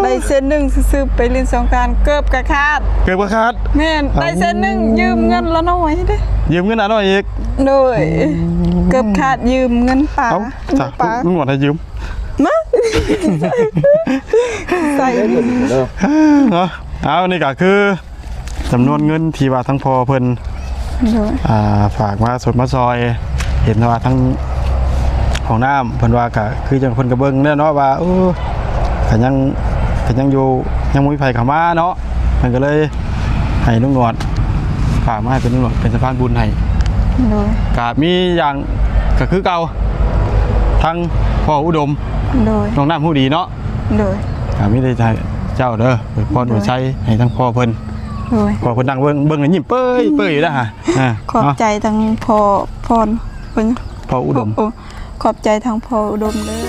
ໄດ້ເສັ້ນໜຶ່ງຊື່ໆ ໄປຫຼິ້ນສົງການເກີບກະຂາດ. ເກີບກະຂາດ? ແມ່ນ ໄດ້ເສັ້ນໜຶ່ງ ເອົ້າ ຢືມເງິນລາວໜ້ອຍເດ້. ຢືມເງິນລາວໜ້ອຍອີກ? ໂດຍ. ອືມ ເກີບຂາດຢືມເງິນປ້າ. ເອົ້າ ຈ້ະ ປ້າ ລຸງໜວດໃຫ້ຢືມ ມາ ໃສ່ເນາະ. ເອົາ ນີ້ກະຄື ຈຳນວນເງິນທີ່ວ່າທາງພໍ່ເພິ່ນ ໂດຍ ອ່າ ຝາກມາຊົດມາຊ່ອຍ ເຫັນວ່າທາງຫ້ອງນ້ຳເພິ່ນວ່າ ກະຄືຈັ່ງເພິ່ນກະເບິ່ງແລ້ວເນາະວ່າ ໂອ້ ກະຍັງ ກະຍັງຢູ່ ຍັງບໍ່ມີໃຜເຂົ້າມາເນາະ ເພິ່ນກະເລີຍໃຫ້ລຸງໜວດ ຝາກມາໃຫ້ເປັນ ລຸງໜວດເປັນສະພານບຸນໃຫ້. ໂດຍ. ກະມີຢ່າງ ກະຄືເກົ່າ ທາງພໍ່ອຸດົມ ໂດຍ ນ້ອງນ້ຳຮູ້ດີເນາະ. ໂດຍ. ກະມີແຕ່ໃຫ້ເຈົ້າເດີ ອວຍພອນ ໂດຍ ອວຍໄຊໃຫ້ທາງພໍ່ເພິ່ນ. ໂດຍ. ພໍ່ເພິ່ນນັ່ງເບິ່ງ ເບິ່ງແລ້ວຍິ້ມເປີຍໆຢູ່ນະ. ອ່າ ຂອບໃຈທາງພໍ່ພອນເພິ່ນ ພໍ່ອຸດົມ. ໂອ້ ຂອບໃຈທາງພໍ່ອຸດົມເດີ.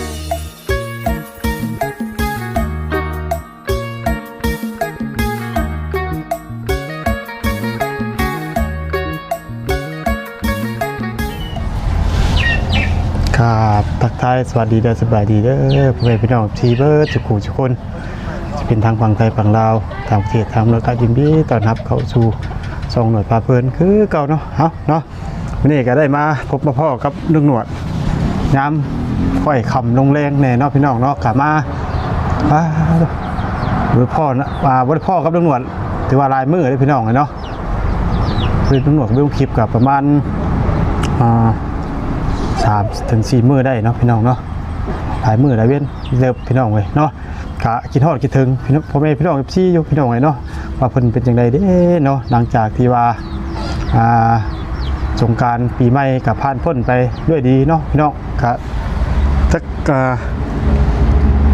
ຄັບ ທັກທາຍສະຫວັດດີ ແລະ ສະບາຍດີເດີ ພໍ່ແມ່ພີ່ນ້ອງທີ່ເບິດທຸກຜູ້ທຸກຄົນ ຈະເປັນທາງຝັ່ງໄທຝັ່ງລາວ ຕ່າງປະເທດ ທາງເມືອງ ກະຍິນດີຕ້ອນຮັບເຂົ້າສູ່ຊ່ອງໜວດພາເພີນຄືເກົ່າເນາະ. ເອົາເນາະ ມື້ນີ້ກະໄດ້ມາພົບມາພໍ້ກັບລຸງໜວດ ຍາມຄ່ອຍຄ່ຳລົງແລງແດ່ເນາະ ພີ່ນ້ອງເນາະ. ກະມາ ອ່າ ບໍ່ໄດ້ພໍ້ນະ ອ່າ ບໍ່ໄດ້ພໍ້ກັບລຸງໜວດ ຖືວ່າຫຼາຍມື້ເດ້ ພີ່ນ້ອງເອີຍເນາະ. ຄືລຸງໜວດໄປລົງຄລິບກະປະມານ ອ່າ ສາມເຖິງສີ່ມື້ໄດ້ເນາະ ພີ່ນ້ອງເນາະ. ຫຼາຍມື້ຫຼາຍເວັນເຕີບ ພີ່ນ້ອງເອີຍເນາະ. ກະຄິດຮອດຄິດເຖິງພີ່ນ້ອງ ພໍ່ແມ່ພີ່ນ້ອງ ເອັຟຊີ ຢູ່ ພີ່ນ້ອງເອີຍເນາະ ວ່າເພິ່ນເປັນຈັ່ງໃດເດ້ເນາະ. ຫຼັງຈາກທີ່ວ່າ ອ່າ ສົງການປີໃໝ່ກະຜ່ານພົ້ນໄປດ້ວຍດີເນາະ ພີ່ນ້ອງ. ກະຈັກ ກະ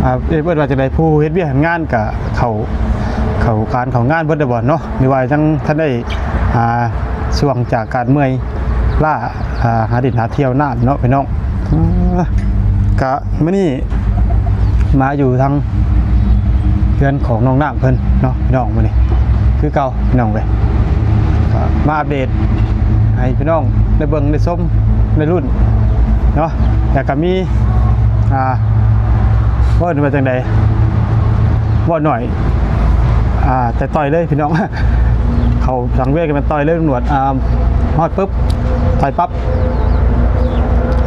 ອ່າ ເອີ້ນວ່າຈັ່ງໃດ ຜູ້ເຮັດວຽກເຮັດງານກະເຂົ້າ ເຂົ້າການເຂົ້າງານເບິດແລ້ວບໍ່ເນາະ ຫຼືວ່າຍັງທັນໄດ້ ອ່າ ຊ່ວງຈາກການເມື່ອຍລ້າ ອ່າ ຫາຫຼິ້ນຫາທ່ຽວນ້ຳເນາະ ພີ່ນ້ອງ. ອ່າ ກະມື້ນີ້ມາຢູ່ທາງເຮືອນຂອງນ້ອງນ້ຳເພິ່ນເນາະ ພີ່ນ້ອງ. ມື້ນີ້ຄືເກົ່າ ພີ່ນ້ອງເອີຍ ກະມາອັບເດດໃຫ້ພີ່ນ້ອງໄດ້ເບິ່ງໄດ້ຊົມໄດ້ລຸ້ນເນາະ. ແລ້ວກະມີ ອ່າ ເອີ້ນວ່າຈັ່ງໃດ ເວົ້າໜ້ອຍ ອ່າ ແຕ່ຕ່ອຍເລີຍ ພີ່ນ້ອງ. ເຂົ້າສັງວຽນກະແມ່ນຕ່ອຍເລີຍ ລຸງໜວດ ອ່າ ຮອດປຶບ ຕ່ອຍປັບ.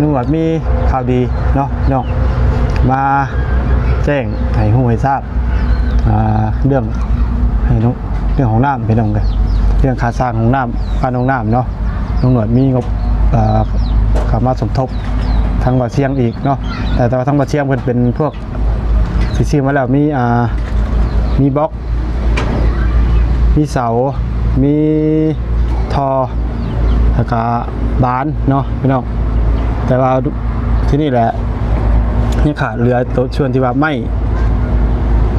ລຸງໜວດມີຂ່າວດີເນາະ ພີ່ນ້ອງ ມາແຈ້ງໃຫ້ຮູ້ໃຫ້ຊາບ ອ່າ ເລື່ອງໃຫ້ນ້ອງ ເລື່ອງຂອງນ້ຳ ພີ່ນ້ອງເອີຍ ເລື່ອງຄ່າສ້າງຫ້ອງນ້ຳ ບ້ານນ້ອງນ້ຳເນາະ. ລຸງໜວດມີງົບ ເອີ ເຂົ້າມາສົມທົບທາງບ່າວຊຽງອີກເນາະ ແຕ່ ແຕ່ວ່າທາງບ່າວຊຽງເພິ່ນເປັນພວກ ຊິຊື້ມາແລ້ວ ມີ ອ່າ ມີບລັອກ ມີເສົາ ມີທໍ່ ແລ້ວກະບານເນາະ ພີ່ນ້ອງ. ແຕ່ວ່າທີ່ນີ້ແຫຼະ ຍັງຂາດເຫຼືອໂຕສ່ວນທີ່ວ່າໄມ້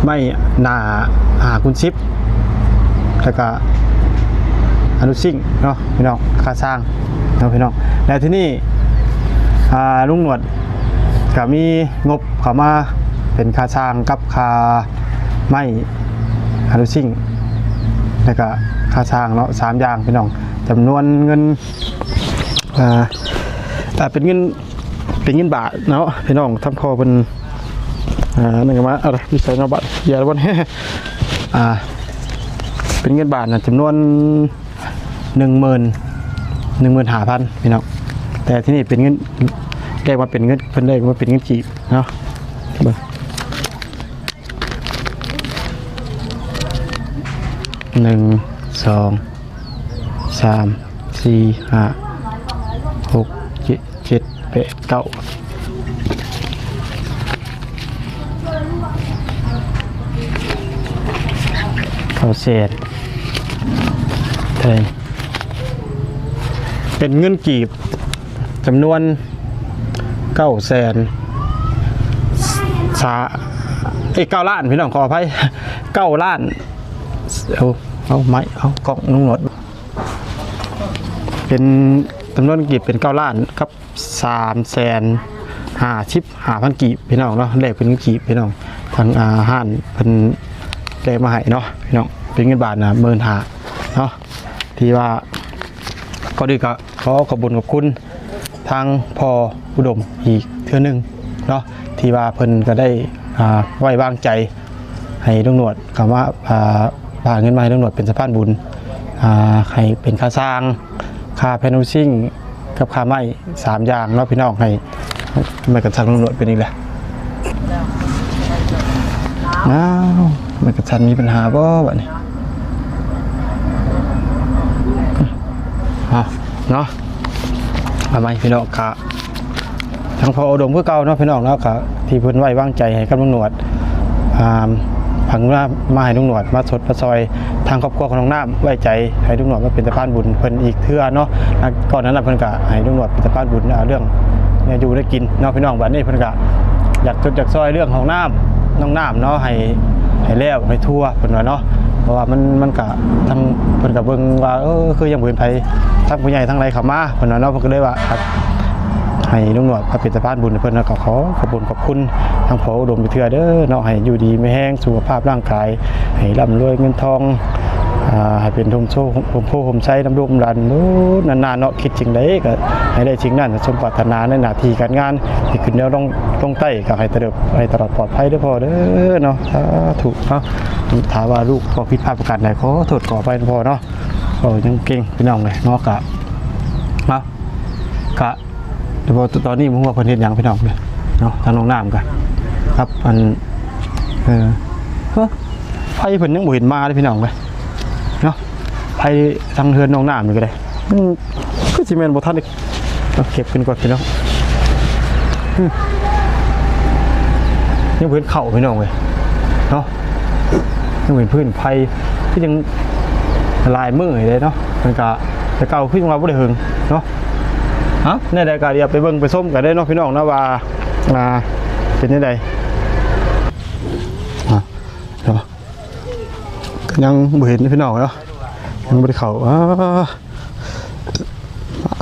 ໄມ້ໜ້າຫ້າຄູນສິບ ແລ້ວກະອະນຸຊິງເນາະ ພີ່ນ້ອງ ຄ່າສ້າງເນາະ ພີ່ນ້ອງ. ແລະທີ່ນີ້ ອ່າ ລຸງໜວດກະມີງົບເຂົ້າມາເປັນຄ່າສ້າງກັບຄ່າໄມ້ ອະນຸຊິງ ແລ້ວກະຄ່າສ້າງເນາະ ສາມຢ່າງ ພີ່ນ້ອງ. ຈຳນວນເງິນ ອ່າ ເປັນເງິນ ເປັນເງິນບາດເນາະ ພີ່ນ້ອງ. ທາງພໍ່ເພິ່ນ ອ່າ ນັ້ນກະມາ ເອົາ ຢູ່ໃສເນາະ ບາດ ເຫື່ອແລ້ວບໍ່ນີ້ ອ່າ ເປັນເງິນບາດນະ ຈຳນວນໜຶ່ງໝື່ນ ໜຶ່ງໝື່ນຫ້າພັນ ພີ່ນ້ອງ. ແຕ່ທີ່ນີ້ເປັນເງິນ ແລກມາເປັນເງິນ ເພິ່ນແລກມາເປັນເງິນກີບເນາະ ເບິ່ງ ໜຶ່ງ ສອງ ສາມ ສີ່ ຫ້າ ຫົກ ເຈັດ ເຈັດ ແປດ ເກົ້າ ເກົ້າແສນ ເທົ່າໃດ ເປັນເງິນກີບ ຈຳນວນເກົ້າແສນ ສາ ເອີຍ ເກົ້າລ້ານ ພີ່ນ້ອງ ຂໍອະໄພ ເກົ້າລ້ານ ເອົາ ເອົາໄມ້ ເອົາກ້ອງລຸງໜວດ ເປັນຈຳນວນກີບເປັນເກົ້າລ້ານກັບສາມແສນຫ້າສິບຫ້າພັນກີບ ພີ່ນ້ອງເນາະ. ແລກເປັນເງິນກີບ ພີ່ນ້ອງ ທາງ ອ່າ ຮ້ານເພິ່ນແລກມາໃຫ້ເນາະ ພີ່ນ້ອງ ເປັນເງິນບາດນະ ໝື່ນຫ້າເນາະ. ທີ່ວ່າ ກ່ອນອື່ນກະ ຂໍຂອບບຸນຂອບຄຸນທາງພໍ່ອຸດົມອີກເທື່ອໜຶ່ງເນາະ ທີ່ວ່າເພິ່ນກະໄດ້ ອ່າ ໄວ້ວາງໃຈ ໃຫ້ລຸງໜວດເຂົ້າມາ ອ່າ ພາເງິນມາໃຫ້ລຸງໜວດເປັນສະພານບຸນ ອ່າ ໃຫ້ເປັນຄ່າສ້າງ ຄ່າແຜ່ນໂຮງຊິງ ກັບຄ່າໄມ້ ສາມຢ່າງເນາະພີ່ນ້ອງ. ໃຫ້ໄມ້ກັນສັ່ນລຸງໜວດເປັນອີກແລ້ວ. ອ້າວ ໄມ້ກັນສັ່ນມີບັນຫາບໍ່ບັດນີ້? ເອົາເນາະ ເອົາໃໝ່ພີ່ນ້ອງ ກະ ທາງພໍ່ອຸດົມຄືເກົ່າເນາະພີ່ນ້ອງເນາະ ກະທີ່ເພິ່ນໄວ້ວາງໃຈໃຫ້ກັບລຸງໜວດ ອ່າ ຝາກເງິນມາໃຫ້ລຸງໜວດ ມາຊົດມາຊ່ອຍທາງຄອບຄົວຂອງນ້ອງນ້ຳ ໄວ້ໃຈໃຫ້ລຸງໜວດມາເປັນສະພານບຸນເພິ່ນອີກເທື່ອເນາະ. ອ່າ ກ່ອນໜ້ານັ້ນເພິ່ນກະໃຫ້ລຸງໜວດເປັນສະພານບຸນ ອ່າ ເລື່ອງແນວຢູ່ແນວກິນເນາະພີ່ນ້ອງ. ບັດນີ້ເພິ່ນກະຢາກຊົດຢາກຊ່ອຍເລື່ອງຫ້ອງນ້ຳນ້ອງນ້ຳເນາະ ໃຫ້ ໃຫ້ແລ້ວໃຫ້ທົ່ວເພິ່ນວ່າເນາະ. ເພາະວ່າມັນ ມັນກະ ທາງເພິ່ນກະເບິ່ງວ່າ ເອີ ຄືຍັງບໍ່ເຫັນໃຜ ທັງຜູ້ໃຫຍ່ທັງໃດເຂົ້າມາເພິ່ນວ່າເນາະ. ເພິ່ນກໍເລີຍວ່າ ໃຫ້ລຸງໜວດມາເປັນສະພານບຸນໃຫ້ເພິ່ນ ແລ້ວກໍຂໍຂອບຄຸນຂອບຄຸນທາງພໍ່ອຸດົມອີກເທື່ອເດີເນາະ ໃຫ້ຢູ່ດີມີແຮງ ສຸຂະພາບຮ່າງກາຍໃຫ້ລ່ຳລວຍເງິນທອງ ອ່າ ໃຫ້ເປັນຮົ່ມໂພຮົ່ມໂພຮົ່ມໄຊນຳລູກນຳຫຼານໂດນນານໆເນາະ. ຄິດສິ່ງໃດກໍໃຫ້ໄດ້ສິ່ງນັ້ນ ສົມປາດຖະໜາໃນໜ້າທີ່ການງານ ທີ່ຂຶ້ນແນວລົງ ລົງໃຕ້ ກໍໃຫ້ຕະເລີບ ໃຫ້ຕະຫຼອດປອດໄພເດີພໍ່ເດີເນາະ. ສາທຸເນາະ. ຖ້າວ່າລູກພໍ່ຜິດພາດປະການໃດ ຂໍໂທດຂໍອະໄພນຳພໍ່ເນາະ. ເວົ້າຍັງເກັ່ງພີ່ນ້ອງເອີຍເນາະ. ກະ ເນາະ ກະ ແຕ່ວ່າຕອນນີ້ບໍ່ຮູ້ວ່າເພິ່ນເຮັດຫຍັງພີ່ນ້ອງເນາະ. ທາງນ້ອງນ້ຳກະ ຄັບ ອັນ ເອີ ເອີ ໄຟເພິ່ນຍັງບໍ່ເຫັນມາເດ້ພີ່ນ້ອງເອີຍເນາະ. ໄຟທາງເຮືອນນ້ອງນ້ຳນີ້ກໍໄດ້ ມັນຄືຊິແມ່ນບໍ່ທັນໄດ້ ເອົາເກັບຂຶ້ນກ່ອນພີ່ນ້ອງ. ອື ຍັງບໍ່ເຫັນເຂົ້າພີ່ນ້ອງເອີຍເນາະ. ຍັງເປັນພື້ນໄຜ່ ຄືຍັງຫຼາຍມື້ຢູ່ເດ້ເນາະ. ມັນກະ ແຕ່ເກົ່າຄືຍັງວ່າບໍ່ໄດ້ເຫິງເນາະ. ເອົ້າ ແນວໃດກໍດຽວໄປເບິ່ງໄປຊົມກັນເດ້ເນາະພີ່ນ້ອງເນາະ ວ່າ ອ່າ ເປັນຈັ່ງໃດ. ອ່າ ເນາະ ກໍຍັງບໍ່ເຫັນພີ່ນ້ອງເນາະ ຍັງບໍ່ໄດ້ເຂົ້າ. ອ່າ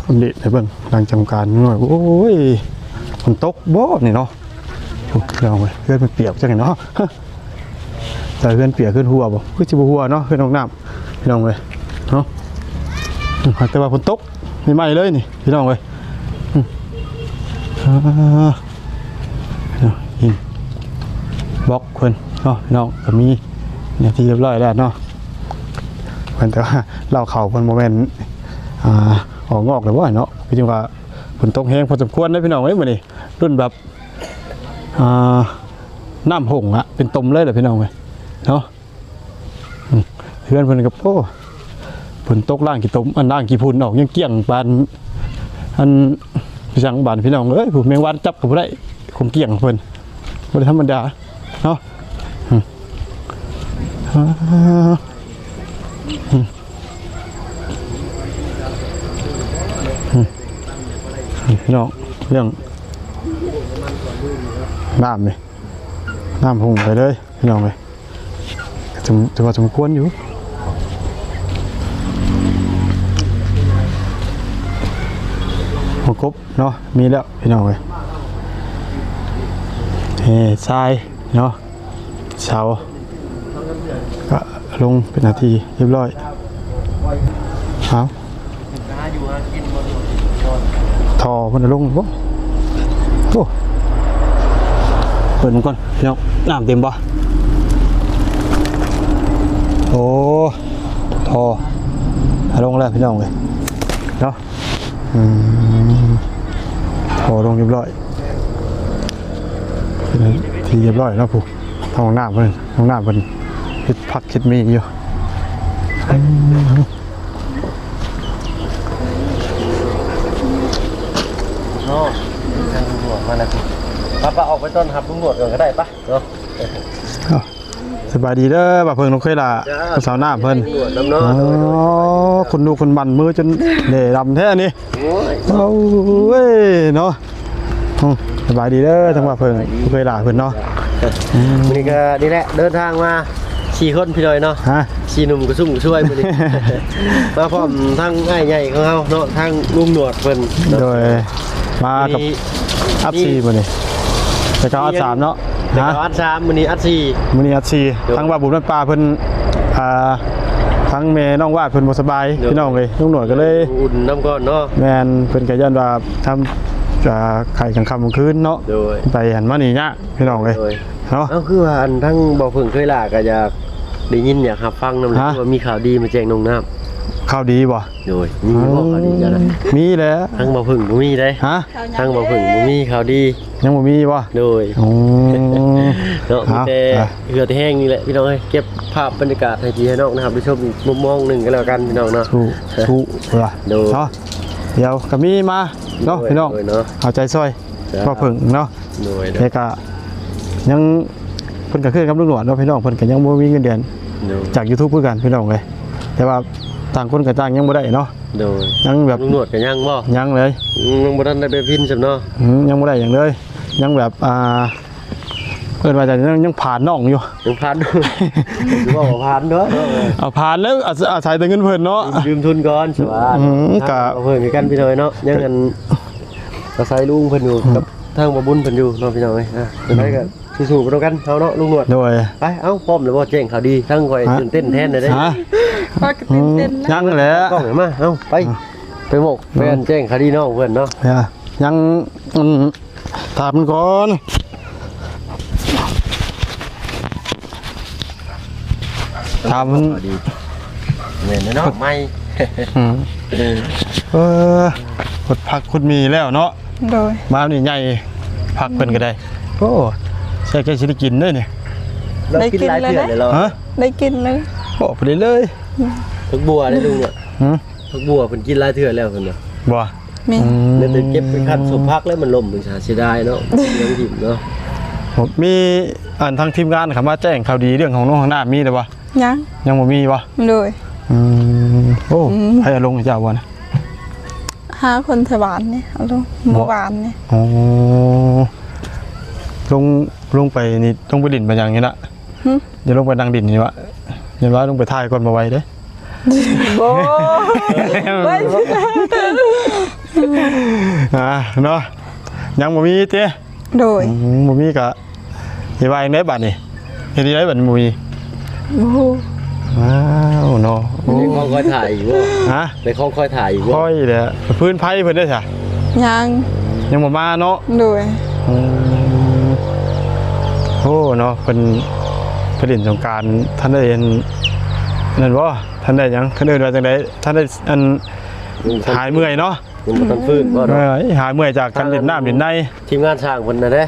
ອັບເດດໃຫ້ເບິ່ງຫຼັງຈາກການນ້ອຍ. ໂອ້ຍ ຝົນຕົກບໍ່ນີ້ເນາະ. ໂອ້ ພີ່ນ້ອງເອີຍ ເຮືອນມັນປຽກຈັ່ງໃດເນາະ. ແຕ່ເຮືອນປຽກເຮືອນຮົ່ວບໍ່? ຄືຊິບໍ່ຮົ່ວເນາະ ເຮືອນຫ້ອງນ້ຳ ພີ່ນ້ອງເອີຍເນາະ. ອືມ ແຕ່ວ່າຝົນຕົກໃໝ່ໆເລີຍນີ້ ພີ່ນ້ອງເອີຍ. ອືມ ອ່າ ເນາະ ຫີນບລັອກເພິ່ນເນາະ ພີ່ນ້ອງ ກໍມີເປັນທີ່ຮຽບຮ້ອຍແລ້ວເນາະ. ເພິ່ນ ແຕ່ວ່າເລົ້າເຂົ້າເພິ່ນບໍ່ແມ່ນ ອ່າ ອອກງອກແລ້ວບໍ່ເນາະ? ຄືຈັ່ງວ່າຝົນຕົກແຮງພໍສົມຄວນເດ້ ພີ່ນ້ອງເອີຍ ມື້ນີ້ ລຸ້ນແບບ ອ່າ ນ້ຳຫົ່ງອະ ເປັນຕົມເລີຍແຫຼະ ພີ່ນ້ອງເອີຍເນາະ. ອືມ ເຮືອນເພິ່ນກໍ ໂອ້ ເພິ່ນຕົກລ້າງຂີ້ຕົມ ອັນ ລ້າງຂີ້ຝຸ່ນອອກ ຍັງກ້ຽງປານ ອັນ ຄືຫຍັງບາດນີ້ ພີ່ນ້ອງເອີຍ. ຜູ້ແມງວັນຈັບກໍບໍ່ໄດ້ ຄົງກ້ຽງເພິ່ນ ບໍ່ໄດ້ທຳມະດາເນາະ. ອືມ ອ່າ ອືມ ອືມ ພີ່ນ້ອງ ເລື່ອງນ້ຳນີ້ ນ້ຳຮຸ່ງໄປເລີຍ ພີ່ນ້ອງເອີຍ. ຖື ຖືວ່າສົມຄວນຢູ່ ຫົວກົບເນາະ ມີແລ້ວ ພີ່ນ້ອງເອີຍ. ເອີ ຊາຍເນາະ ເສົາກໍລົງເປັນທີ່ຮຽບຮ້ອຍ. ເອົາ ທໍ່ເພິ່ນລົງບໍ່? ໂອ້ ເປີດມັນກ່ອນ ພີ່ນ້ອງ ນ້ຳເຕັມບໍ່? ໂອ້ ທໍ່ລົງແລ້ວ ພີ່ນ້ອງເອີຍເນາະ. ອືມ ທໍ່ລົງຮຽບຮ້ອຍ ເປັນທີ່ຮຽບຮ້ອຍເນາະ. ຜູ້ ຫ້ອງນ້ຳເພິ່ນ ຫ້ອງນ້ຳເພິ່ນເຮັດຜັກເຮັດໝີ່ຢູ່. ອືມ ເນາະ ທາງຕຳຫຼວດມາແລ້ວ. ປະ ປະ ອອກໄປຕ້ອນຮັບຕຳຫຼວດກ່ອນກໍໄດ້ ປະ ເນາະ. ເອົ້າ ສະບາຍດີເດີ ບ່າວເພິ່ງ ນ້ອງເຄີຍຫຼ້າ ເຈົ້າ ສາວນ້ຳເພິ່ນ ສະບາຍດີ ໂອ້ ຕຳຫຼວດ ຄົນດຸຄົນບັນ ມືຈົນແຫຼດຳແທ້ນີ້. ໂອ້ຍ ໂອ້ຍ ເນາະ. ອືມ ສະບາຍດີເດີ ທັງບ່າວເພິ່ງ ສະບາຍດີ ເຄີຍຫຼ້າເພິ່ນເນາະ. ອືມ ມື້ນີ້ກໍນີ້ແຫຼະ ເດີນທາງມາສີ່ຄົນ ພີ່ນ້ອງເນາະ. ຮະ ສີ່ໜຸ່ມກະຊຸ່ມກະຊວຍມື້ນີ້ ມາພ້ອມທັງອ້າຍໃຫຍ່ຂອງເຮົາເນາະ ທັງລຸງໜວດເພິ່ນເນາະ. ໂດຍ ມາກັບ ມື້ນີ້ ອັດສີ່ມື້ນີ້ ແຕ່ເກົ່າອັດສາມເນາະ. ແຕ່ເກົ່າ ຮະ ອັດສາມ ມື້ນີ້ອັດສີ່ ມື້ນີ້ອັດສີ່. ໂດຍ ທາງວ່າບຸນວັດປ່າເພິ່ນ ອ່າ ທາງແມ່ນ້ອງວາດເພິ່ນບໍ່ສະບາຍ ໂດຍ ພີ່ນ້ອງເອີຍ ລຸງໜວດກໍເລີຍອຸ່ນນຳກ່ອນເນາະ. ແມ່ນ ເພິ່ນກໍຢ້ານວ່າທຳ ກະໄຂ້ກາງຄ່ຳກາງຄືນເນາະ ໂດຍ ໄປຫັ້ນມານີ້ຍາກພີ່ນ້ອງເອີຍ ໂດຍ ເນາະ. ເອົ້າ ຄືວ່າອັນທາງບໍ່ເພິ່ງເຄີຍຫຼ້າກະຢາກໄດ້ຍິນ ຢາກຮັບຟັງນຳ ຮະ ວ່າມີຂ່າວດີມາແຈ້ງນ້ອງນ້ຳ. ຂ່າວດີບໍ່? ໂດຍ ມີບໍ່ຂ່າວດີຈັ່ງໃດ? ມີແຫຼະ ທາງບໍ່ເພິ່ງບໍ່ມີເດ້ ຮະ ທາງບໍ່ເພິ່ງບໍ່ມີຂ່າວດີ ຍັງບໍ່ມີບໍ່? ໂດຍ ໂອ້ ເນາະ ມີແຕ່ເຫື່ອແຕ່ແຮງນີ້ແຫຼະພີ່ນ້ອງເອີຍ. ເກັບພາບບັນຍາກາດໃຫ້ພີ່ໃຫ້ນ້ອງນະຄັບໄດ້ຊົມອີກມຸມມອງໜຶ່ງກໍແລ້ວກັນພີ່ນ້ອງເນາະ ທຸໆ ໂດຍ ເນາະ ດຽວກໍມີມາເນາະ ໂດຍ ພີ່ນ້ອງ ໂດຍເນາະ ເອົາໃຈຊ່ອຍ ເຈົ້າ ບໍ່ເພິ່ງເນາະ ໂດຍ ໂດຍ ແລ້ວກໍຍັງ ເພິ່ນກໍຄືກັບລຸງໜວດເນາະພີ່ນ້ອງ ເພິ່ນກໍຍັງບໍ່ມີເງິນເດືອນ ໂດຍ ຈາກ YouTube ຄືກັນພີ່ນ້ອງເອີຍ ແຕ່ວ່າຕ່າງຄົນກໍຕ່າງຍັງບໍ່ໄດ້ເນາະ ໂດຍ ຍັງແບບ ລຸງໜວດກໍຍັງບໍ່? ຍັງເລີຍ ອືມ ຍັງບໍ່ທັນໄດ້ໄປພິມຊ້ຳເນາະ ອືມ ຍັງບໍ່ໄດ້ຫຍັງເລີຍ ຍັງແບບ ອ່າ ເອີ້ນວ່າຈັ່ງ ຍັງ ຍັງຜ່ານນ້ອງຢູ່ ຍັງຜ່ານ ເວົ້າວ່າຜ່ານເນາະ ເອົາຜ່ານແລ້ວ ອາ ອາໄສແຕ່ເງິນເພິ່ນເນາະ ຢືມ ຢືມທຶນກ່ອນ ສະວ່າ ອືມ ກໍ ເພິ່ນຄືກັນພີ່ນ້ອງເນາະ ຍັງອັນ ອາໄສລຸງເພິ່ນຢູ່ ອືມ ກັບທາງບໍ່ບຸນເພິ່ນຢູ່ເນາະພີ່ນ້ອງເອີຍ ອ່າ ຈັ່ງໃດກໍ ອືມ ສູ້ໆໄປນຳກັນເຮົາເນາະ ລຸງໜວດ ໂດຍ ໄປ ເອົ້າ ພ້ອມແລ້ວບໍ່? ແຈ້ງຂ່າວດີ ທາງຂ້ອຍ ຮະ ຕື່ນເຕັ້ນແທນເດ້ ຮະ ຂ້ອຍກໍຕື່ນເຕັ້ນ ອືມ ນະ ຍັງແຫຼະ ກ້ອງໃຫ້ມາ ເອົ້າ ໄປ ອືມ ໄປບອກ ອືມ ແຟນແຈ້ງຂ່າວດີນ້ອງເພິ່ນເນາະ ເອີ ຍັງ ອືມ ຖາມມັນກ່ອນ ຖາມມັນ ດີ ແມ່ນເນາະ ໄມ້ ອືມ ເອີ ຂຸດຜັກຂຸດໝີ່ແລ້ວເນາະ ໂດຍ ມານີ້ໃຫຍ່ຜັກເພິ່ນກໍໄດ້ ໂອ້ ໃສ່ໃກ້ຊິໄດ້ກິນເດ້ນີ້ ໄດ້ກິນຫຼາຍເທື່ອແລ້ວ ຮະ ໄດ້ກິນເລີຍ ບໍ່ໄດ້ເລີຍ ຜັກບົວໄດ້ລຸງ ຫື ຜັກບົວເພິ່ນກິນຫຼາຍເທື່ອແລ້ວເພິ່ນວ່າ ບໍ່ ມີ ອືມ ແມ່ນແຕ່ເກັບໄປຄັ້ນສົມຜັກແລ້ວມັນລົ້ມ ມັນເສຍດາຍເນາະ ຍັງຖິ້ມເນາະ ມີອັນທາງທີມງານເຂົາມາແຈ້ງຂ່າວດີເລື່ອງຫ້ອງນົງຫ້ອງນ້ຳມີແລ້ວບໍ່? ຍັງ ຍັງບໍ່ມີບໍ່? ໂດຍ ອືມ ໂອ້ ອືມ ໃຜເອົາລົງໃຫ້ເຈົ້າບໍ່ນະ? ຫາຄົນແຖວບ້ານນີ້ເອົາລົງ ບໍ່ ເມື່ອວານນີ້ ອໍ ລົງ ລົງໄປນີ້ ລົງໄປຫຼິ້ນໄປຫຍັງນີ້ລະ? ຫຶ ຢ່າລົງໄປນັ່ງດິນນີ້ວະ ຢ້ານວ່າລົງໄປຖ່າຍກ່ອນບໍ່ໄຫວເດ້ ບໍ່ ໄຫວ ອ່າ ເນາະ ຍັງບໍ່ມີຕິ? ໂດຍ ອືມ ບໍ່ມີກະຊິວ່າຈັ່ງໃດບາດນີ້ ເຮັດຈັ່ງໃດບາດນີ້ບໍ່ມີ? ໂອ້ໂຫ ວ້າວເນາະ ໂອ້ ໄດ້ຂອງຄອຍຖ່າຍອີກບໍ່? ຮະ? ໄດ້ຂອງຄອຍຖ່າຍອີກບໍ່? ຂ້ອຍແຫຼະ ຟືນໄຟເພິ່ນເດ້ຊະ? ຍັງ ຍັງບໍ່ມາເນາະ? ໂດຍ ອືມ ໂອ້ເນາະ ເພິ່ນໄປຫຼິ້ນສົງການ ທັນໄດ້ອັນນັ້ນບໍ່? ທັນໄດ້ຫຍັງ ຄັນເອີ້ນວ່າຈັ່ງໃດ ທັນໄດ້ອັນ ອືມ ຫາຍເມື່ອຍເນາະ ຍັງບໍ່ທັນຟື້ນບໍ່ເນາະ? ເອີ ຫາຍເມື່ອຍຈາກການຫຼິ້ນນ້ຳຫຼິ້ນໃນ ທີມງານຊ່າງເພິ່ນນະເດ້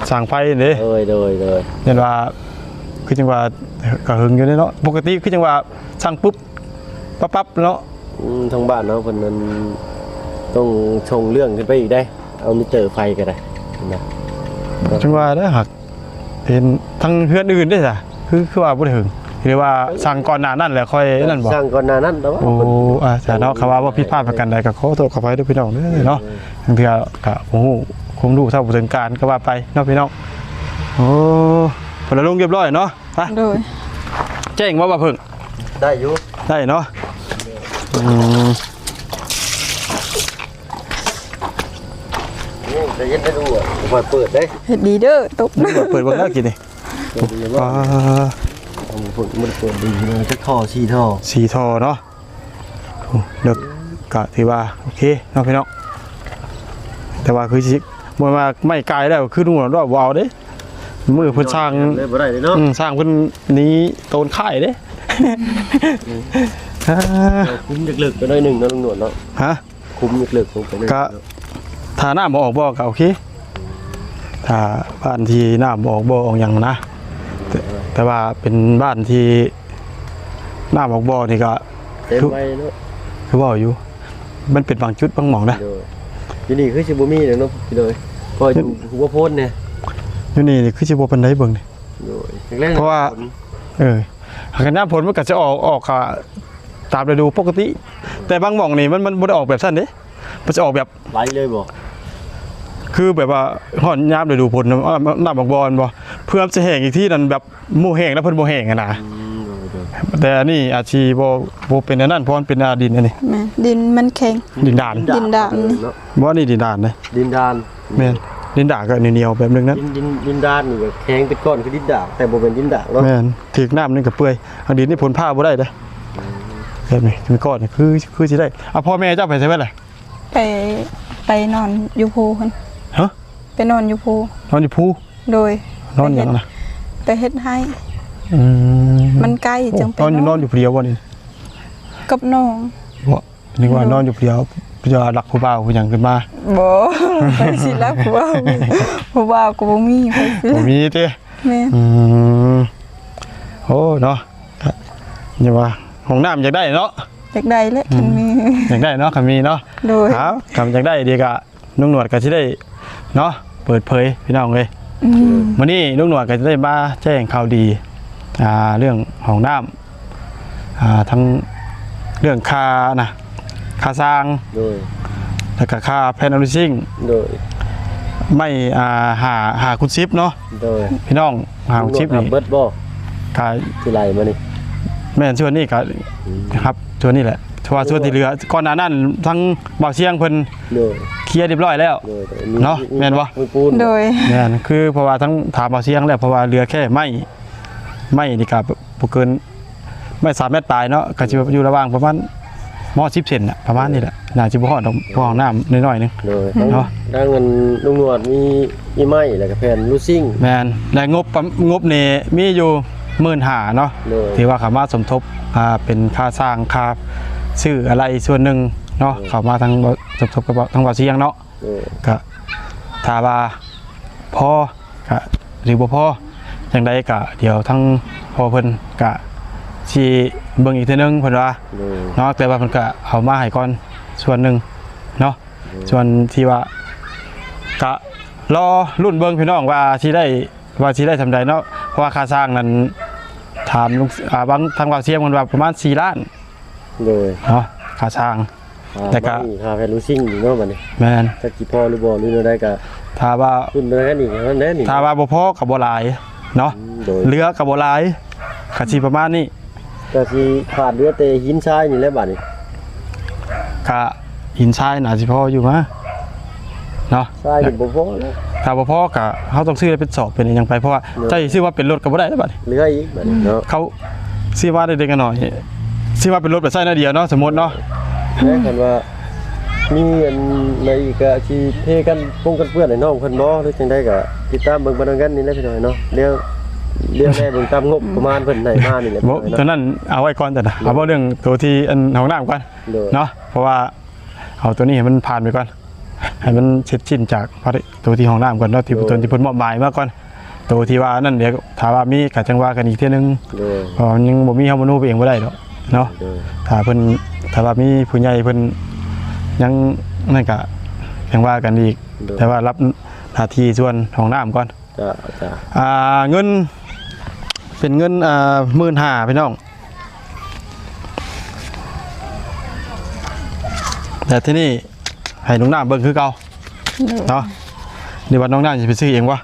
ຊ່າງໄຟເດ້ ໂດຍ ໂດຍ ໂດຍ ແມ່ນວ່າ ຄືຈັ່ງວ່າກະຫຶງຢູ່ເດ້ເນາະ ປົກກະຕິຄືຈັ່ງວ່າສັ່ງປຶບປັບໆເນາະ ອືມ ທາງບ້ານເຮົາເພິ່ນນັ້ນຕ້ອງສົ່ງເລື່ອງຂຶ້ນໄປອີກເດ້ ເອົາມິເຕີໄຟກໍໄດ້ນະ ຈັ່ງວ່າເດ້ ຫາກເຫັນທາງເຮືອນອື່ນເດ້ຊະ ຄື ຄືວ່າບໍ່ໄດ້ຫຶງ ຫຼືວ່າສັ່ງກ່ອນໜ້ານັ້ນແລ້ວຄ່ອຍນັ້ນບໍ່? ສັ່ງກ່ອນໜ້ານັ້ນ ແຕ່ວ່າ ໂອ້ ອ່າ ຊະເນາະ ຄຳວ່າເວົ້າຜິດພາດປະການໃດກໍຂໍໂທດຂໍອະໄພເດີພີ່ນ້ອງເດີເນາະ ອືມ ບາງເທື່ອກໍບໍ່ຮູ້ຄວາມຮູ້ເທົ່າບໍ່ເຖິງການກໍວ່າໄປເນາະພີ່ນ້ອງ ໂອ້ ເພິ່ນລະລົງຮຽບຮ້ອຍເນາະ ໄປ ໂດຍ ແຈ້ງບໍ່ວ່າເພິ່ງ ໄດ້ຢູ່ ໄດ້ເນາະ ອືມ ນີ້ຈະເຢັນໄດ້ດູ ບໍ່ຄ່ອຍເປີດເດ້ ເຮັດດີເດີຕົກ ເປີດເບິ່ງແລ້ວກິນນີ້ ເປີດດີບໍ່ ອ່າ ເອົາເປີດ ມັນເປີດດີເນາະ ຈັກທໍ່ ສີ່ທໍ່ ສີ່ທໍ່ເນາະ ໂອ້ ເລິກ ກະຖືວ່າໂອເຄເນາະພີ່ນ້ອງ ແຕ່ວ່າຄືຊິບໍ່ວ່າໄມ້ກາຍແລ້ວ ຄືໜູນດອກບໍ່ເອົາເດ້ ມື້ເພິ່ນສ້າງ ເລີຍບໍ່ໄດ້ເດ້ເນາະ ອືມ ສ້າງເພິ່ນໜີໂຕນຄ້າຍເດ້ ອືມ ອ່າ ຂຸມເລິກໆໄປໜ້ອຍໜຶ່ງເນາະ ລຸງໜວດເນາະ ຮະ ຂຸມເລິກໆລົງໄປເລີຍ ກະ ເນາະ ຖ້ານ້ຳບໍ່ອອກບໍ່ກະໂອເຄ ຖ້າບ້ານທີ່ນ້ຳບໍ່ອອກບໍ່ອອກຫຍັງນະ ແຕ່ ແຕ່ວ່າເປັນບ້ານທີ່ນ້ຳອອກບໍ່ນີ້ກະ ເຕັມໄວເນາະ ຄືເວົ້າຢູ່ ມັນເປັນບາງຈຸດບາງໝ່ອງນະ ໂດຍ ຢູ່ນີ້ຄືຊິບໍ່ມີແລ້ວເນາະ ໂດຍ ເພາະຢູ່ຫົວໂພນແດ່ ຢູ່ນີ້ນີ້ຄືຊິບໍ່ປານໃດເບິ່ງນີ້ ໂດຍ ເພາະວ່າ ເອີ ຄັນຍາມຝົນມັນກະຊິອອກ ອອກກະຕາມລະດູປົກກະຕິ ແຕ່ບາງໝ່ອງນີ້ມັນ ມັນບໍ່ໄດ້ອອກແບບຊັ້ນເດ້ ມັນຊິອອກແບບ ໄຫຼເລີຍບໍ່? ຄືແບບວ່າຮອດຍາມລະດູຝົນ ນ້ຳ ນ້ຳອອກບໍ່ແມ່ນບໍ່? ເພື່ອມັນຊິແຫ້ງອີກທີນັ້ນ ແບບໝູ່ແຫ້ງແລ້ວເພິ່ນບໍ່ແຫ້ງຫັ້ນນະ ອືມ ໂດຍ ໂດຍ ແຕ່ອັນນີ້ອາດຊິບໍ່ ບໍ່ເປັນອັນນັ້ນ ເພາະມັນເປັນ ອ່າ ດິນອັນນີ້ ແມ່ນ ດິນມັນແຂງ ດິນດານ ດິນດານ ດິນດານນີ້ເນາະ ບໍ່ ນີ້ດິນດານເດ້ ດິນດານ ແມ່ນ ດິນດານກໍໜຽວໆແບບໜຶ່ງນະ ດິນ ດິນ ດິນດານນີ້ກໍແຂງແຕ່ກ່ອນຄືດິນດານ ແຕ່ບໍ່ແມ່ນດິນດານເນາະ ແມ່ນ ຖືກນ້ຳນີ້ກໍເປື່ອຍ ທາງດິນນີ້ຝົນຟ້າບໍ່ໄດ້ເດ້ ອືມ ແບບນີ້ ແຕ່ກ່ອນນີ້ຄື ຄືຊິໄດ້ ອ່າ ພໍ່ແມ່ເຈົ້າໄປໃສເບິດລະ? ໄປ ໄປນອນຢູ່ພູພຸ້ນ. ຮະ? ໄປນອນຢູ່ພູ. ນອນຢູ່ພູ? ໂດຍ. ນອນຫຍັງນະ? ໄປເຮັດ ໄປເຮັດໄຮ່. ອືມ. ມັນໄກ ໂອ້ ຈັ່ງໄປ ນອນຢູ່ ນອນ ນອນຢູ່ຜູ້ດຽວບໍ່ນີ້? ກັບນ້ອງ. ບໍ່? ນຶກວ່າ ໂດຍ ນອນຢູ່ຜູ້ດຽວ ເພື່ອລັກຜູ້ບ່າວຜູ້ຫຍັງຂຶ້ນມາ. ບໍ່ ໃຜຊິລັກຜູ້ບ່າວ ຜູ້ບ່າວກໍບໍ່ມີ ໃຜຊິ ບໍ່ມີຕິ? ແມ່ນ. ອືມ ໂອ້ ເນາະ ຢ່າວ່າ ຫ້ອງນ້ຳຢາກໄດ້ເນາະ. ຢາກໄດ້ແຫຼະ ອືມ ຄັນມີ ຢາກໄດ້ເນາະ ຄັນມີເນາະ. ໂດຍ. ເອົາ ຄັນຢາກໄດ້ດີກະ ລຸງໜວດກໍຊິໄດ້ເນາະ ເປີດເຜີຍພີ່ນ້ອງເອີຍ. ອືມ. ມື້ນີ້ລຸງໜວດກໍຈະໄດ້ມາແຈ້ງຂ່າວດີ ອ່າ ເລື່ອງຫ້ອງນ້ຳ ອ່າ ທັງເລື່ອງຄ່ານະ ຄ່າສ້າງ. ໂດຍ. ແລ້ວກໍຄ່າແຜ່ນອະລູຊິງ. ໂດຍ. ໄມ້ ອ່າ ຫ້າ ຫ້າຄູນສິບເນາະ. ໂດຍ. ພີ່ນ້ອງ ຫ້າ ຫົກສິບນີ້ເບິດບໍ່? ກະຊິໄລ່ມານີ້ ແມ່ນ ສ່ວນນີ້ກະ ອືມ ຮັບສ່ວນນີ້ແຫຼະ ເພາະວ່າສ່ວນທີ່ເຫຼືອ ກ່ອນໜ້ານັ້ນທາງບ່າວຊຽງເພິ່ນ ໂດຍ ເຄລຍຮຽບຮ້ອຍແລ້ວ ໂດຍ ໂດຍ ມີ ເນາະ ມີ ແມ່ນບໍ່? ມີປູນ ໂດຍ ແມ່ນ ຄືເພາະວ່າທາງຖາມບ່າວຊຽງແລ້ວ ເພາະວ່າເຫຼືອແຄ່ໄມ້ ໄມ້ນີ້ກະບໍ່ເກີນ ໄມ້ສາມແມັດປາຍເນາະ ກໍຊິຢູ່ລະຫວ່າງປະມານ ຮອດສິບເຊັນນະ ປະມານນີ້ແຫຼະ ໜ້າຊິບໍ່ຮອດດອກ ເພາະຫ້ອງນ້ຳນ້ອຍໆໜຶ່ງ ໂດຍ ເນາະ ທາງ ທາງອັນລຸງໜວດມີ ມີໄມ້ ແລ້ວກໍແຜ່ນລູຊິງ ແມ່ນ ແລະ ງົບປະ ງົບນີ້ມີຢູ່ໝື່ນຫ້າເນາະ ໂດຍ ທີ່ວ່າເຂົ້າມາສົມທົບ ອ່າ ເປັນຄ່າສ້າງ ຄ່າຊື້ອາໄຫຼສ່ວນໜຶ່ງເນາະ ໂດຍ ເຂົ້າມາທາງ ສົມທົບກັບທາງບ່າວຊຽງເນາະ ໂດຍ ກະຖ້າວ່າພໍ ກະ ຫຼືບໍ່ພໍ ຈັ່ງໃດກະດຽວທາງພໍ່ເພິ່ນກະຊິເບິ່ງອີກເທື່ອໜຶ່ງເພິ່ນວ່າ ໂດຍ ເນາະ ແຕ່ວ່າເພິ່ນກະເອົາມາໃຫ້ກ່ອນສ່ວນໜຶ່ງເນາະ ໂດຍ ສ່ວນທີ່ວ່າ ກະລໍລຸ້ນເບິ່ງພີ່ນ້ອງວ່າຊິໄດ້ ວ່າຊິໄດ້ສ່ຳໃດເນາະ ເພາະວ່າຄ່າສ້າງນັ້ນ ຖາມລຸງ ອ່າ ບາງ ທາງບ່າວຊຽງເພິ່ນວ່າປະມານສີ່ລ້ານ ໂດຍ ເນາະ ຄ່າສ້າງ ອ່າ ແລ້ວກະ ບັດນີ້ຄ່າແຜ່ນລູຊິງອີກເນາະບັດນີ້ ແມ່ນ ຈັກຊິພໍຫຼືບໍ່ ຫຼືແນວໃດກະ ຖ້າວ່າ ລຸ້ນເບິ່ງກັນອີກເທົ່ານັ້ນແຫຼະນີ້ ຖ້າວ່າບໍ່ພໍກໍບໍ່ຫຼາຍເນາະ ອືມ ໂດຍ ເຫຼືອກໍບໍ່ຫຼາຍ ກໍຊິປະມານນີ້ ກໍຊິຂາດເຫຼືອແຕ່ຫີນຊາຍນີ້ແຫຼະບັດນີ້ ກະຫີນຊາຍໜ້າຊິພໍຢູ່ມາເນາະ ຊາຍນີ້ບໍ່ພໍແລ້ວ ຖ້າບໍ່ພໍກະເຮົາຕ້ອງຊື້ເປັນສອບເປັນຫຍັງໄປ ເພາະວ່າ ໂດຍ ເຈົ້າຊິຊື້ມາເປັນລົດກໍບໍ່ໄດ້ແລ້ວບັດນີ້ ເຫຼືອອີກບັດນີ້ເນາະ ເຂົາ ຊື້ມາເລັກໆນ້ອຍໆ ຊື້ມາເປັນລົດໄປໃຊ້ໜ້ອຍດຽວເນາະ ສົມມຸດເນາະ ແລ້ວຄັນວ່າມີອັນໃດອີກ ກະຊິເທກັນປົງກັນເປື້ອນໃຫ້ນ້ອງເພິ່ນບໍ່ ຫຼືຈັ່ງໃດກະຕິດຕາມເບິ່ງໄປນຳກັນນີ້ແຫຼະພີ່ນ້ອງເນາະ ດຽວ ດຽວແລເບິ່ງຕາມງົບປະມານເພິ່ນໃຫ້ມານີ້ແຫຼະ ບໍ່ ເນາະ ຕົວນັ້ນເອົາໄວ້ກ່ອນ ຈັ່ງໃດ ເອົາເວົ້າເລື່ອງຕົວທີ່ອັນຫ້ອງນ້ຳກ່ອນ ໂດຍ ເນາະ ເພາະວ່າເອົາຕົວນີ້ໃຫ້ມັນຜ່ານໄປກ່ອນ ໃຫ້ມັນເສັດສິ້ນຈາກໂຕທີ່ຫ້ອງນ້ຳກ່ອນເນາະ ທີ່ ໂດຍ ຕົວທີ່ເພິ່ນມອບໝາຍມາກ່ອນ ໂຕທີ່ວ່ານັ້ນ ດຽວຖ້າວ່າມີກໍຈັ່ງວ່າກັນອີກເທື່ອໜຶ່ງ ໂດຍ ເພາະວ່າມັນຍັງບໍ່ມີ ເຮົາມະໂນໄປເອງບໍ່ໄດ້ດອກເນາະ ໂດຍ ຖ້າເພິ່ນ ຖ້າວ່າມີຜູ້ໃຫຍ່ເພິ່ນຍັງນັ້ນ ກໍຈັ່ງວ່າກັນອີກ ໂດຍ ແຕ່ວ່າຮັບໜ້າທີ່ສ່ວນຫ້ອງນ້ຳກ່ອນ ຈ້າ ຈ້າ ອ່າ ເງິນ ເປັນເງິນ ອ່າ ໝື່ນຫ້າ ພີ່ນ້ອງ ແຕ່ທີ່ນີ້ ໃຫ້ນ້ອງນ້ຳເບິ່ງຄືເກົ່າ ໂດຍ ເນາະ ຫຼືວ່ານ້ອງນ້ຳຊິໄປຊື້ເອງວະ?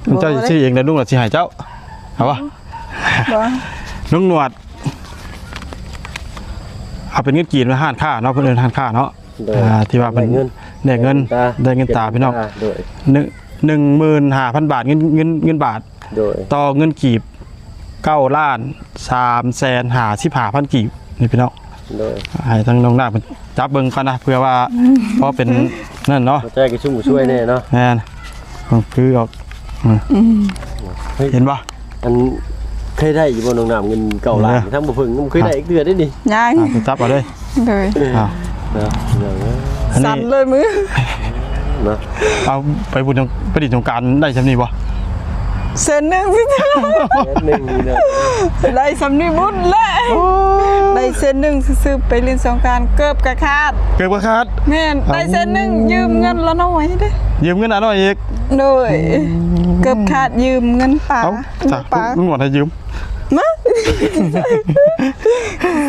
ບໍ່ ເຈົ້າຊິຊື້ເອງ ແລ້ວລຸງກໍຊິໃຫ້ເຈົ້າ ເອົາວະ? ບໍ່ ລຸງໜວດ ເອົາເປັນເງິນກີບ ຮ້ານຄ້າເນາະ ເພິ່ນເອີ້ນຮ້ານຄ້າເນາະ ໂດຍ ອ່າ ທີ່ວ່າເພິ່ນ ແລກເງິນ ແລກເງິນຕາ ແລກເງິນຕາ ພີ່ນ້ອງ ໂດຍ ໜຶ່ງ ໜຶ່ງໝື່ນຫ້າພັນບາດ ເງິນ ເງິນ ເງິນບາດ ໂດຍ ຕໍ່ເງິນກີບ ເກົ້າລ້ານສາມແສນຫ້າສິບຫ້າພັນກີບ ນີ້ພີ່ນ້ອງ ໂດຍ ໃຫ້ທາງນ້ອງນາງເພິ່ນຈັບເບິ່ງກ່ອນນະ ເພື່ອວ່າພໍເປັນນັ້ນເນາະ ໃຈກະຊຸ່ມກະຊວຍແດ່ເນາະ ແມ່ນ ຄືອອກ ອືມ ອືມ ເຫັນບໍ່? ອັນ ເຄີຍໄດ້ຢູ່ບໍ່ນ້ອງນາງ ເງິນເກົ້າລ້ານ ເອີ ທາງບໍ່ເພິ່ງ ບໍ່ເຄີຍໄດ້ຈັກເທື່ອເດ້ນີ້ ຍັງ ອ່າ ໄປຈັບເອົາເດີ້ ໂດຍ ອ່າ ເນາະ ອັນນີ້ ສັ່ນເລີຍມື ເນາະ ເອົາໄປບຸນ ໄປຫຼິ້ນສົງການໄດ້ຊ່ຳນີ້ບໍ່? ແສນໜຶ່ງຊື່ໆ ແສນໜຶ່ງນີ້ນະ ໄດ້ຊ່ຳນີ້ບຸນແຫຼະ ໂອ້ ໄດ້ແສນໜຶ່ງຊື່ໆ ໄປຫຼິ້ນສົງການເກີບກະຂາດ ເກີບກະຂາດ ແມ່ນ ເອົາ ໄດ້ແສນໜຶ່ງ ຢືມເງິນລາວໜ້ອຍເດ້ ຢືມເງິນລາວໜ້ອຍອີກ ໂດຍ ອືມ ເກີບຂາດ ຢືມເງິນປ້າ ເອົ້າ ຈ້າ ປ້າ ນວດໃຫ້ຢືມ ມາ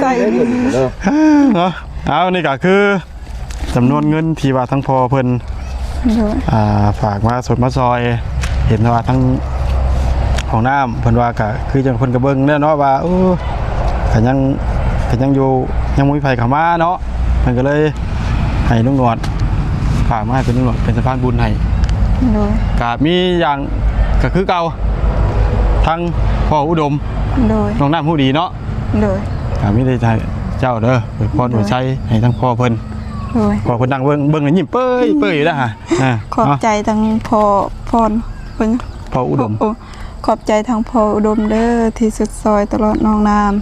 ໃສ່ ເນາະ ເອົາ ນີ້ກະຄື ຈຳນວນເງິນທີ່ວ່າທາງພໍ່ເພິ່ນ ໂດຍ ອ່າ ຝາກມາຊົດມາຊ່ອຍ ເຫັນວ່າທາງຫ້ອງນ້ຳເພິ່ນວ່າກະຄືຈັ່ງເພິ່ນກະເບິ່ງແລ້ວເນາະວ່າ ໂອ້ ກະຍັງ ກະຍັງຢູ່ ຍັງບໍ່ມີໃຜເຂົ້າມາເນາະ ເພິ່ນກະເລີຍໃຫ້ລຸງໜວດ ຝາກມາໃຫ້ເປັນລຸງໜວດເປັນສະພານບຸນໃຫ້ ໂດຍ ກະມີຢ່າງ ກະຄືເກົ່າ ທາງພໍ່ອຸດົມ ໂດຍ ນ້ອງນ້ຳຮູ້ດີເນາະ ໂດຍ ກະມີແຕ່ໃຫ້ເຈົ້າເດີ ອວຍພອນ ໂດຍ ອວຍໄຊໃຫ້ທາງພໍ່ເພິ່ນ ໂດຍ ພໍເພິ່ນນັ່ງເບິ່ງ ເບິ່ງແລ້ວຍິ້ມເປີຍໆຢູ່ນະ. ອ່າ ຂອບໃຈທັງພໍ່ພອນ ເພິ່ນ ພໍ່ອຸດົມ ໂອ້ ຂອບໃຈທັງພໍ່ອຸດົມເດີ ທີ່ສຸດຊອຍຕະຫຼອດນ້ອງນ້ຳ.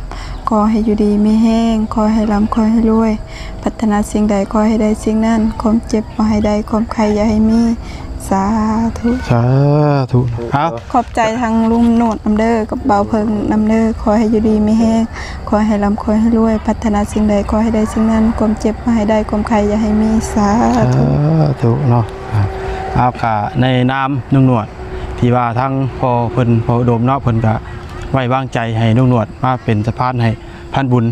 ຂໍໃຫ້ຢູ່ດີມີແຮງ ຂໍໃຫ້ລ່ຳ ຂໍໃຫ້ລວຍ ປາດຖະໜາສິ່ງໃດ ຂໍໃຫ້ໄດ້ສິ່ງນັ້ນ ຄວາມເຈັບບໍ່ໃຫ້ໄດ້ ຄວາມໄຂ້ຢ່າໃຫ້ມີ. ສາທຸ ສາທຸ. ເອົາ ຂອບໃຈທັງລຸງໜວດນຳເດີ ກັບບ່າວເພິ່ງນຳເດີ ຂໍໃຫ້ຢູ່ດີມີແຮງ ຂໍໃຫ້ລ່ຳ ຂໍໃຫ້ລວຍ ປາດຖະໜາສິ່ງໃດ ຂໍໃຫ້ໄດ້ສິ່ງນັ້ນ ຄວາມເຈັບບໍ່ໃຫ້ໄດ້ ຄວາມໄຂ້ຢ່າໃຫ້ມີ. ສາທຸ ສາທຸເນາະ. ອ່າ ເອົາ ກະໃນນາມລຸງໜວດ ທີ່ວ່າທາງພໍ່ເພິ່ນ ພໍ່ອຸດົມເນາະ ເພິ່ນກະໄວ້ວາງໃຈໃຫ້ລຸງໜວດມາເປັນສະພານໃຫ້ ພານບຸນ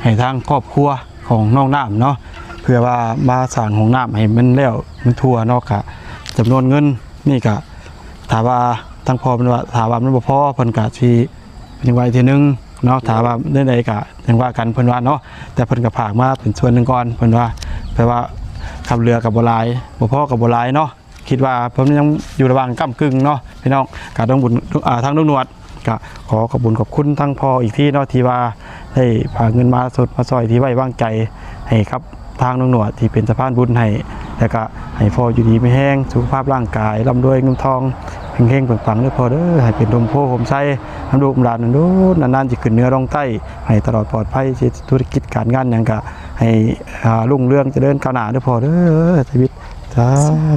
ໃຫ້ທາງຄອບຄົວ ຂອງນ້ອງນ້ຳເນາະ ເພື່ອວ່າມາສ້າງຫ້ອງນ້ຳໃຫ້ມັນແລ້ວມັນທົ່ວເນາະ. ກະຈຳນວນເງິນນີ້ກະ ຖ້າວ່າທາງພໍ່ເພິ່ນວ່າ ຖ້າວ່າມັນບໍ່ພໍ ເພິ່ນກະຊິຍັງວ່າອີກເທື່ອໜຶ່ງເນາະ ຖ້າວ່າແນວໃດກະຍັງວ່າກັນ ເພິ່ນວ່າເນາະ. ແຕ່ເພິ່ນກະຝາກມາເປັນສ່ວນໜຶ່ງກ່ອນ ເພິ່ນວ່າ ແປວ່າຄຳເຫຼືອກະບໍ່ຫຼາຍ ບໍ່ພໍກະບໍ່ຫຼາຍເນາະ. ຄິດວ່າເພິ່ນຍັງຢູ່ລະຫວ່າງກ້ຳກຶ່ງເນາະພີ່ນ້ອງ. ກະຕ້ອງບຸນ ອ່າ ທາງລຸງໜວດ ກະຂໍຂອບບຸນຂອບຄຸນທາງພໍ່ອີກທີເນາະ ທີ່ວ່າໄດ້ພາເງິນມາຊົດມາຊ່ອຍ ທີ່ໄວ້ວາງໃຈໃຫ້ກັບທາງລຸງໜວດ ທີ່ເປັນສະພານບຸນໃຫ້ ແລ້ວກະໃຫ້ພໍ່ຢູ່ດີມີແຮງ ສຸຂະພາບຮ່າງກາຍ ລ່ຳລວຍເງິນທອງ ເຮັງໆປັງໆເດີພໍ່ເດີ. ໃຫ້ເປັນຮົ່ມໂພຮົ່ມໄຊນຳລູກນຳຫຼານດົນໆ ນານໆ ຈະຂຶ້ນເໜືອລົງໃຕ້ ໃຫ້ຕະຫຼອດປອດໄພ ເຮັດທຸລະກິດການງານຫຍັງກະໃຫ້ ອ່າ ຮຸ່ງເຮືອງຈະເລີນກ້າວໜ້າເດີພໍ່ເດີ ຊີວິດ. ສາ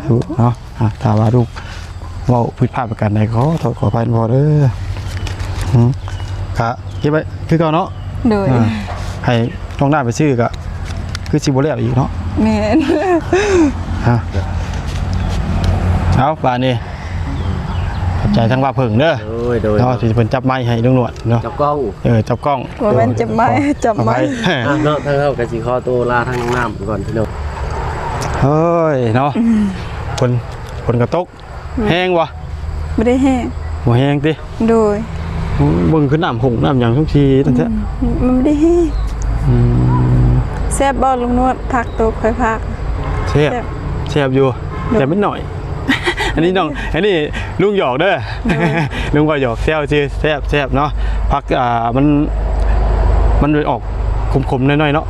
ທຸເນາະ. ອ່າ ຖ້າວ່າລູກເວົ້າຜິດພາດປະການໃດ ຂໍໂທດຂໍອະໄພນຳພໍ່ເດີ. ອືມ ກະເກັບໄວ້ຄືເກົ່າເນາະ. ໂດຍ ອ່າ ໃຫ້ນ້ອງນ້ຳໄປຊື້ກະຄືຊິບໍ່ແລ້ວອີກເນາະ. ແມ່ນ ຮະ ເອົາ ບາດນີ້ ຂອບໃຈທາງບ່າວເຜິ້ງເດີ. ໂດຍ ໂດຍ ເນາະ ທີ່ເພິ່ນຈັບໄມໃຫ້ລຸງໜວດເນາະ ຈັບກ້ອງ. ເອີ ຈັບກ້ອງ ບໍ່ແມ່ນຈັບໄມ ຈັບໄມ. ອ່ະ ເນາະ ທາງເຮົາກໍຊິຂໍຕົວລາທາງນ້ອງນ້ຳກ່ອນພີ່ນ້ອງ. ເຮີ້ຍເນາະ ອືມ ຝົນ ຝົນກໍຕົກ. ອືມ ແຮງບໍ່? ບໍ່ໄດ້ແຮງ. ບໍ່ແຮງຕິ? ໂດຍ. ອືມ ເບິ່ງຄືນ້ຳຫົງນ້ຳຫຍັງທຸກທີນັ້ນແທ້. ອືມ ມັນບໍ່ໄດ້ແຮງ. ອືມ ແຊບບໍ່ລຸງນວດ? ຜັກໂຕຂ້ອຍຜັກ ແຊບ ແຊບ ແຊບຢູ່. ໂດຍ ແຕ່ມັນໜ້ອຍ. ອັນນີ້ນ້ອງ ອັນນີ້ລຸງຫຍອກເດີ. ໂດຍ ລຸງວ່າຫຍອກແຊວຊື່. ແຊບ ແຊບເນາະ. ຜັກ ອ່າ ມັນ ມັນອອກຂົມໆ ໜ້ອຍໆ ເນາະ.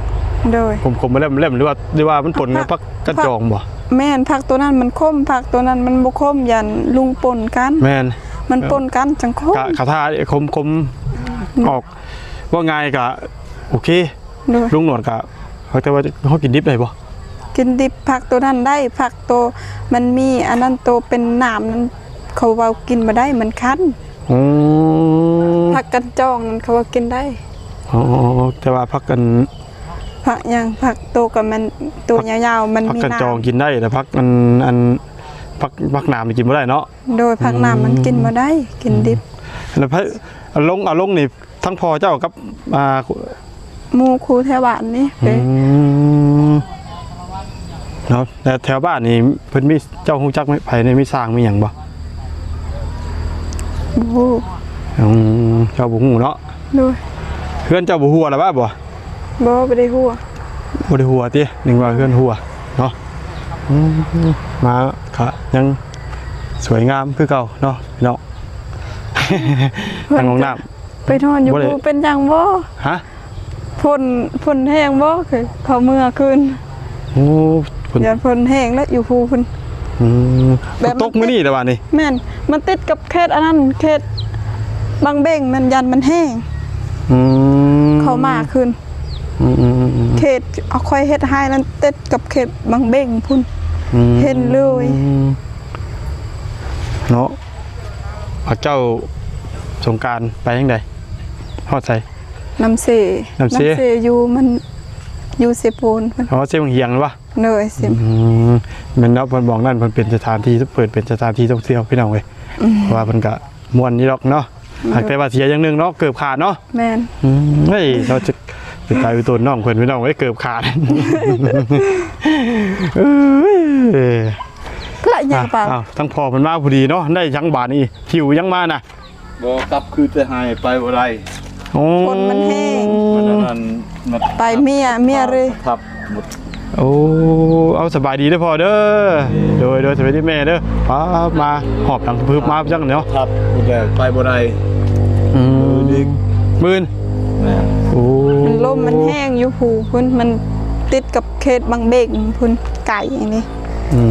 ໂດຍ ຂົມໆ ແຫຼມໆ ຫຼືວ່າ ຫຼືວ່າມັນປົນກັບຜັກ ຜັກກັນຈອງບໍ່? ແມ່ນ ຜັກໂຕນັ້ນມັນຂົມ ຜັກໂຕນັ້ນມັນບໍ່ຂົມ ຢ້ານລຸງປົນກັນ. ແມ່ນ ມັນປົນກັນຈັ່ງຂົມ. ກະ ກະຖ້າຂົມໆ ອືມ ອອກ ເວົ້າງ່າຍກະໂອເຄ. ໂດຍ ລຸງໜວດກະ ແຕ່ວ່າເຮົາກິນດິບໄດ້ບໍ່? ກິນດິບ ຜັກໂຕນັ້ນໄດ້ ຜັກໂຕມັນມີອັນນັ້ນ ໂຕເປັນໜາມນັ້ນ ເຂົາເວົ້າກິນບໍ່ໄດ້ ມັນຄັນ. ອືມ ຜັກກັນຈອງນັ້ນເຂົາວ່າກິນໄດ້. ອໍ ແຕ່ວ່າຜັກອັນ ຜັກຫຍັງ ຜັກໂຕກະມັນ ໂຕຍາວໆ ມັນມີໜາມ ຜັກກັນຈອງກິນໄດ້ ແຕ່ຜັກອັນ ອັນ ຜັກ ຜັກໜາມນີ້ກິນບໍ່ໄດ້ເນາະ. ໂດຍ ຜັກໜາມມັນ ອືມ ກິນບໍ່ໄດ້ ກິນດິບ. ອືມ ແລ້ວໃຜ ອາລົງ ອາລົງນີ້ ທັງພໍ່ເຈົ້າກັບ ອ່າ ໝູ່ຄູ່ແຖວບ້ານນີ້. ອືມ ເນາະ ແລ້ວແຖວບ້ານນີ້ເພິ່ນມີ ເຈົ້າຮູ້ຈັກໃຜແດ່ ມີຊ່າງມີຫຍັງບໍ່? ບໍ່ຮູ້. ອືມ ເຈົ້າບໍ່ຮູ້ເນາະ. ໂດຍ ເຮືອນເຈົ້າບໍ່ຮົ່ວລະບາດບໍ່? ບໍ່ ບໍ່ໄດ້ຮົ່ວ. ບໍ່ໄດ້ຮົ່ວຕິ? ນຶກວ່າເຮືອນຮົ່ວເນາະ. ອືມ ມາກະຍັງສວຍງາມຄືເກົ່າເນາະພີ່ນ້ອງ. ທາງຫ້ອງນ້ຳ ໄປນອນຢູ່ ບໍ່ໄດ້ ພູເປັນຫຍັງບໍ່? ຮະ? ຝົນ ຝົນແຮງບໍ່? ເຂົາເມືອຄືນ. ໂອ້ ຝົນ ຢ້ານຝົນແຮງແລ້ວຢູ່ພູພຸ້ນ. ອືມ ແບບ ຝົນຕົກມື້ນີ້ແຫຼະຫວານີ້. ແມ່ນ ມັນຕິດກັບເຂດອັນນັ້ນ ເຂດບັງເບັງ ແມ່ນຢ້ານມັນແຮງ. ອືມ ເຂົາມາຄືນ. ອືມໆໆໆ ເຂດຂ້ອຍເຮັດໄຮ່ນັ້ນຕິດກັບເຂດບັງເບັງພຸ້ນ. ອືມ ເຫັນເລີຍເນາະ. ພວກເຈົ້າສົງການໄປທາງໃດ? ຮອດໃສ? ນ້ຳເຊ. ນ້ຳເຊ ນ້ຳເຊຢູ່ ມັນຢູ່ເຊໂປນພຸ້ນ. ອໍ ເຊບັ້ງຫຽງແມ່ນບໍ່? ໂດຍ ເຊ. ອືມ ແມ່ນເນາະ ເພິ່ນໝ່ອງນັ້ນເພິ່ນເປັນສະຖານທີ່ ເປີດເປັນສະຖານທີ່ທ່ອງທ່ຽວພີ່ນ້ອງເອີຍ. ອືມ ເພາະວ່າເພິ່ນກະ ມ່ວນຢູ່ດອກເນາະ. ໂດຍ ຫາກແຕ່ວ່າເສຍຢ່າງໜຶ່ງເນາະ ເກີບຂາດເນາະ. ແມ່ນ. ອືມ ເຮີ້ຍ ເຮົາຈະໄປຕາຍໄປຕົນນ້ອງເພິ່ນພີ່ນ້ອງເອີຍ ເກີບຂາດ. ເອີຍ ພະຍາປາ ອ້າວ ທັງພໍ່ເພິ່ນມາພໍດີເນາະ ໄດ້ຫຍັງບາດນີ້ ຫິວຫຍັງມານະ? ບໍ່ ກັບຄືແຕ່ໄຮ່ ໄປບໍ່ໄດ້. ໂອ້ ຝົນມັນແຮງ ມັນອັນນັ້ນ ມັນ ໄປເມຍ ເມຍເລີຍ ທັບໝົດ. ໂອ້ ເອົາ ສະບາຍດີເດີພໍ່ເດີ. ໂດຍ ໂດຍ ສະບາຍດີແມ່ເດີ. ປ້າ ມາຫອບຫຼັງພຶບມາຈັ່ງເນາະ ທັບໝົດແລ້ວ ໄປບໍ່ໄດ້. ອືມ ມື້ອື່ນອີກ ມື້ອື່ນ. ແມ່ນ. ໂອ້ ມັນລົມມັນແຮງຢູ່ພູພຸ້ນ ມັນ ຕິດກັບເຂດບາງເບງພຸ້ນ ໄກນີ້. ອື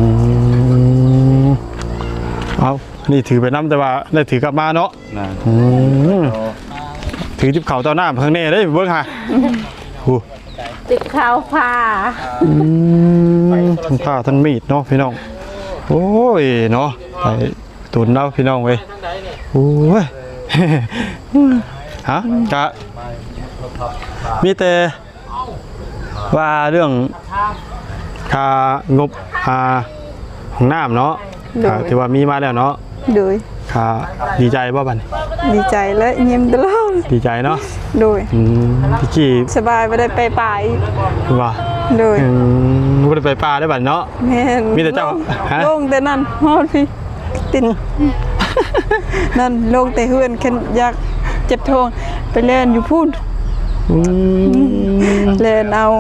ມ ເອົາ ນີ້ຖືໄປນຳ ແຕ່ວ່າໄດ້ຖືກັບມາເນາະ. ນະ ອືມ ຖືຈິບເຂົ້າເຕົ້ານ້ຳຂ້າງແນ່ເດ້ ເບິ່ງຫາ ໂອ້ ຕິດເຂົ້າຜ້າ. ອືມ ທັງຜ້າທັງມີດເນາະພີ່ນ້ອງ. ໂອ້ຍເນາະ ໄປຕຸນເອົາພີ່ນ້ອງເອີຍ. ໂອ້ຍ ຮະ ກະມີແຕ່ ວ່າເລື່ອງຄ່າງົບ ອ່າ ຫ້ອງນ້ຳເນາະ ໂດຍ ກໍຖືວ່າມີມາແລ້ວເນາະ. ໂດຍ ກໍດີໃຈບໍ່ບັດນີ້? ດີໃຈແລ້ວ ຍິ້ມຕະຫຼອດ. ດີໃຈເນາະ. ໂດຍ ອືມ ຕະກີ້ສະບາຍ ບໍ່ໄດ້ໄປປ່າອີກ. ວ່າ ໂດຍ ອືມ ບໍ່ໄດ້ໄປປ່າໄດ້ບັດເນາະ. ແມ່ນ ມີແຕ່ເຈົ້າ ລົງ ຮະ ລົງແຕ່ນັ້ນຮອດພີ້. ຕິດ ນັ້ນ ລົງແຕ່ເຮືອນ ຄັນຢາກເຈັບທ້ອງ ໄປແລ່ນຢູ່ພຸ້ນ. ອືມ ແລ່ນເອົາ.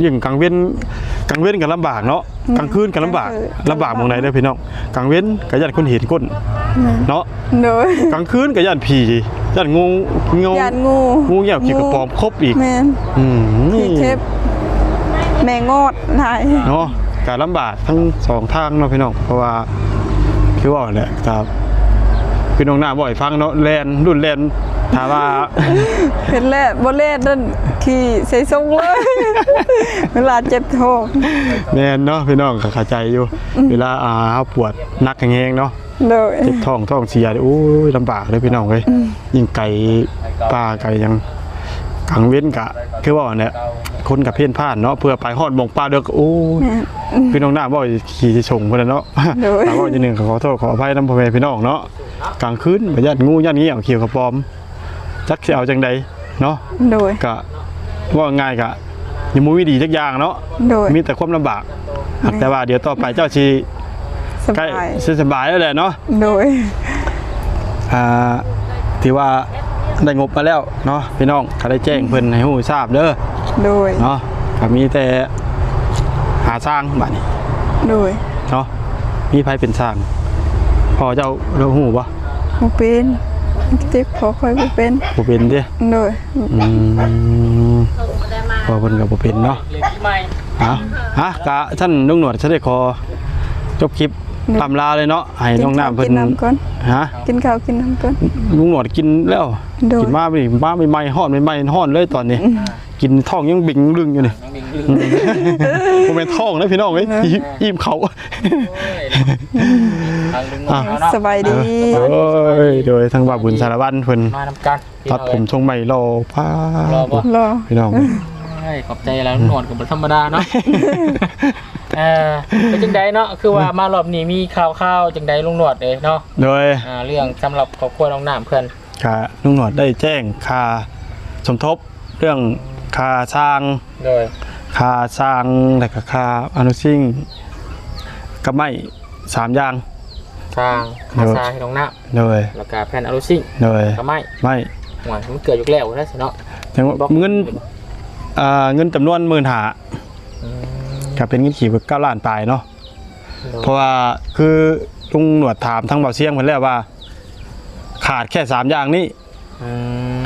ຍິ່ງກາງເວັນ ກາງເວັນກໍລຳບາກເນາະ. ແມ່ນ ກາງຄືນກໍລຳບາກ. ເອີ ລຳບາກໝ່ອງໃດເດີພີ່ນ້ອງ? ກາງເວັນກໍຢ້ານຄົນເຫັນກົ້ນ ແມ່ນ ເນາະ. ໂດຍ ກາງຄືນກໍຢ້ານຜີ ຢ້ານງູ ງູ ຢ້ານງູ ງູເຫຍົ້າ ຂີ້ກະປອມ ງົບອີກ. ແມ່ນ ອືມ ຂີ້ເຂັບ ແມງອດຫຼາຍເນາະ. ກະລຳບາກທັງສອງທາງເນາະພີ່ນ້ອງ ເພາະວ່າ ຄືເວົ້າແຫຼະ ກໍຄືນ້ອງນ້ຳເວົ້າໃຫ້ຟັງເນາະ ແລ່ນ ລຸ້ນແລ່ນ ຖ້າວ່າ ເຫັນແລ້ວບໍ່ແລ່ນນັ້ນ ຂີ່ໃສ່ຊົງເລີຍ ເວລາເຈັບທ້ອງ. ແມ່ນເນາະພີ່ນ້ອງ ກໍເຂົ້າໃຈຢູ່ ອືມ ເວລາ ອ່າ ເຮົາປວດໜັກແຮງໆເນາະ. ໂດຍ ເຈັບທ້ອງ ທ້ອງເສຍ ໂອ້ຍ ລຳບາກເດີພີ່ນ້ອງເອີຍ. ອືມ ຍິ່ງໄກປ່າໄກຫຍັງ ກາງເວັນກະ ຄືເວົ້າຫັ້ນແຫຼະ ຄົນກະເພ້ນພານເນາະ ເພື່ອໄປຮອດໝ່ອງປ່າເດິກ. ໂອ້ຍ ແມ່ນ ຄືນ້ອງນ້ຳເວົ້າ ຂີ່ຊິສົ່ງເພິ່ນແຫຼະເນາະ. ໂດຍ ຖ້າເວົ້າຢ່າງໜຶ່ງ ກໍຂໍໂທດຂໍອະໄພນຳພໍ່ແມ່ພີ່ນ້ອງເນາະ. ກາງຄືນກໍຢ້ານງູ ຢ້ານເຫຍົ້າ ຂີ້ກະປອມ ຈັກຊິເອົາຈັ່ງໃດເນາະ. ໂດຍ ກະເວົ້າງ່າຍໆ ກະຍັງບໍ່ມີດີຈັກຢ່າງເນາະ. ໂດຍ ມີແຕ່ຄວາມລຳບາກ. ແມ່ນ ແຕ່ວ່າດຽວຕໍ່ໄປເຈົ້າຊິ ສະບາຍ ໃກ້ຊິສະບາຍແລ້ວແຫຼະເນາະ. ໂດຍ ອ່າ ຖືວ່າໄດ້ງົບມາແລ້ວເນາະພີ່ນ້ອງ ກໍໄດ້ແຈ້ງເພິ່ນໃຫ້ຮູ້ຊາບເດີ. ໂດຍ ເນາະ ກໍມີແຕ່ຫາຊ່າງບາດນີ້. ໂດຍ ເນາະ ມີໃຜເປັນຊ່າງ? ພໍ່ເຈົ້າ ເຈົ້າຮູ້ບໍ່? ບໍ່ເປັນ ເຈັບພໍ່ຂ້ອຍບໍ່ເປັນ. ບໍ່ເປັນຕິ? ໂດຍ ອືມ ພໍ່ເພິ່ນກໍບໍ່ເປັນເນາະ. ເອົາ ຮະ ກະຊັ້ນລຸງໜວດຊິໄດ້ຂໍຈົບຄລິບ ໂດຍ ອຳລາເລີຍເນາະ ໃຫ້ນ້ອງນ້ຳເພິ່ນ ກິນເຂົ້າກິນນ້ຳກ່ອນ ຮະ ກິນເຂົ້າກິນນ້ຳກ່ອນ. ລຸງໜວດກິນແລ້ວ ໂດຍ ກິນມານີ້ ມາໃໝ່ໆ ຮ້ອນໃໝ່ໆ ຮ້ອນເລີຍຕອນນີ້. ອືມ ກິນທ້ອງຍັງເບັງລຶ້ງຢູ່ນີ້ ຍັງເບັງລຶ້ງ ອືມ ບໍ່ແມ່ນທ້ອງເດ້ພີ່ນ້ອງເອີຍ ເນາະ ອີ່ມເຂົ້າ. ໂອ້ຍ ທາງລຸງໜວດເນາະ ສະບາຍດີ ໂດຍ ໂດຍ ທາງບ່າວບຸນສາລະວັນເພິ່ນ ມານຳກັນ ຕັດຜົມຊົງໃໝ່ຫຼໍ່ ປ້າດ ຫຼໍ່ບໍ່? ຫຼໍ່ ພີ່ນ້ອງເອີຍ ຂອບໃຈຫຼາຍ ລຸງໜວດກໍບໍ່ທຳມະດາເນາະ. ເອີ ເປັນຈັ່ງໃດເນາະ ຄືວ່າມາລອບນີ້ມີຂ່າວຄາວຈັ່ງໃດລຸງໜວດເອີຍເນາະ? ໂດຍ ອ່າ ເລື່ອງສຳລັບຄອບຄົວນ້ອງນ້ຳເພິ່ນ ກະລຸງໜວດໄດ້ແຈ້ງຄ່າສົມທົບ ເລື່ອງຄ່າຊ່າງ ໂດຍ ຄ່າຊ່າງ ແລ້ວກະຄ່າອະນຸຊິງກັບໄມ້ ສາມຢ່າງ. ຊ່າງ ໂດຍ ຄ່າຊ່າງໃຫ້ນ້ອງນ້ຳ ໂດຍ ແລ້ວກະແຜ່ນອະລູຊິງ ໂດຍ ກັບໄມ້ ໄມ້ ໂອ້ຍ ມັນເກືອບຢູ່ແລ້ວນະເນາະ ຍັງວ່າເງິນ ອ່າ ເງິນຈຳນວນໝື່ນຫ້າ ອືມ ກໍເປັນເງິນກີບເກົ້າລ້ານປາຍເນາະ ໂດຍ ເພາະວ່າຄືລຸງໜວດຖາມທາງບ່າວຊຽງເພິ່ນແລ້ວວ່າ ຂາດແຄ່ສາມຢ່າງນີ້ ອື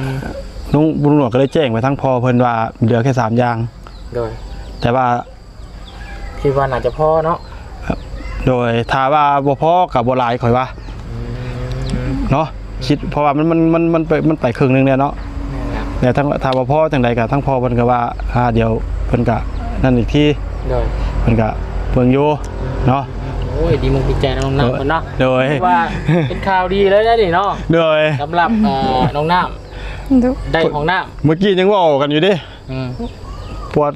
ມ ລຸງ ລຸງໜວດກໍເລີຍແຈ້ງໄປທາງພໍ່ເພິ່ນວ່າເຫຼືອແຄ່ສາມຢ່າງ ໂດຍ ແຕ່ວ່າ ຄິດວ່າໜ້າຈະພໍເນາະ ໂດຍ ຖ້າວ່າບໍ່ພໍກໍບໍ່ຫຼາຍຂ້ອຍວ່າ ອືມ ເນາະ ຄິດ ເພາະວ່າມັນ ມັນ ມັນ ມັນໄປ ມັນໄປເຄິ່ງໜຶ່ງແລ້ວເນາະ ແມ່ນແລ້ວ ແຕ່ທາງ ຖ້າວ່າພໍຈັ່ງໃດກໍທາງພໍ່ເພິ່ນກໍວ່າ ອ່າ ດຽວເພິ່ນກໍນັ້ນອີກທີ ໂດຍ ເພິ່ນກໍເບິ່ງຢູ່ເນາະ ໂອ້ຍ ດີມຸກດີໃຈນຳນ້ອງນ້ຳເພິ່ນເນາະ ໂດຍ ຖືວ່າເປັນຂ່າວດີເລີຍເດ້ນີ້ເນາະ ໂດຍ ສຳລັບ ເອີ ນ້ອງນ້ຳ ໂດຍ ໄດ້ຫ້ອງນ້ຳ ເມື່ອກີ້ຍັງເວົ້າກັນຢູ່ເດ້ ອືມ ປວດ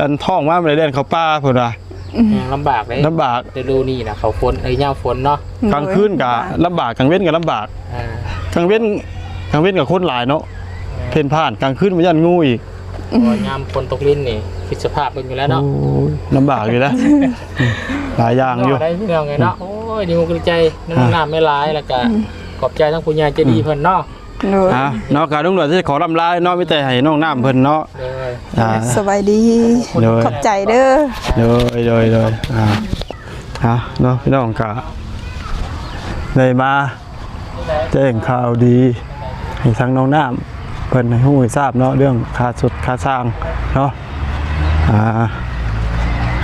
ອັນທ້ອງມາບໍ່ໄດ້ແລ່ນເຂົ້າປ່າເພິ່ນວ່າ ອືມ ລຳບາກເດ້ ລຳບາກ ແຕ່ດູນີ້ນະ ເຂົ້າຝົນ ເອີ ຍາມຝົນເນາະ ກາງຄືນກະລຳບາກ ກາງເວັນກະລຳບາກ ອ່າ ກາງເວັນ ກາງເວັນກະຄົນຫຼາຍເນາະ ແມ່ນ ເພ້ນພານ ກາງຄືນມາຢ້ານງູອີກ ອືມ ເພາະວ່າຍາມຝົນຕົກລິນນີ້ ຄິດສະພາບເບິ່ງຢູ່ແລ້ວເນາະ ໂອ້ຍ ລຳບາກຢູ່ນະ ຫຼາຍຢ່າງຢູ່ ເວົ້າໄດ້ພີ່ນ້ອງເອີຍເນາະ ໂອ້ຍ ດີອົກດີໃຈ ນ້ອງນ້ຳຫຼາຍໆ ແລ້ວກະ ອືມ ຂອບໃຈທາງຜູ້ໃຫຍ່ໃຈດີເພິ່ນເນາະ ໂດຍ ອ່າ ເນາະ ກະລຸງໜວດຊິຂໍລຳລາເນາະ ມີແຕ່ໃຫ້ນ້ອງນ້ຳເພິ່ນເນາະ ໂດຍ ອ່າ ສະບາຍດີ ໂດຍ ຂອບໃຈເດີ ໂດຍ ໂດຍ ໂດຍ ອ່າ ອ່າ ເນາະ ພີ່ນ້ອງກະໄດ້ມາແຈ້ງຂ່າວດີໃຫ້ທາງນ້ອງນ້ຳເພິ່ນໃຫ້ຮູ້ໃຫ້ຊາບເນາະ ເລື່ອງຄ່າຊົດຄ່າຊ່າງເນາະ ອ່າ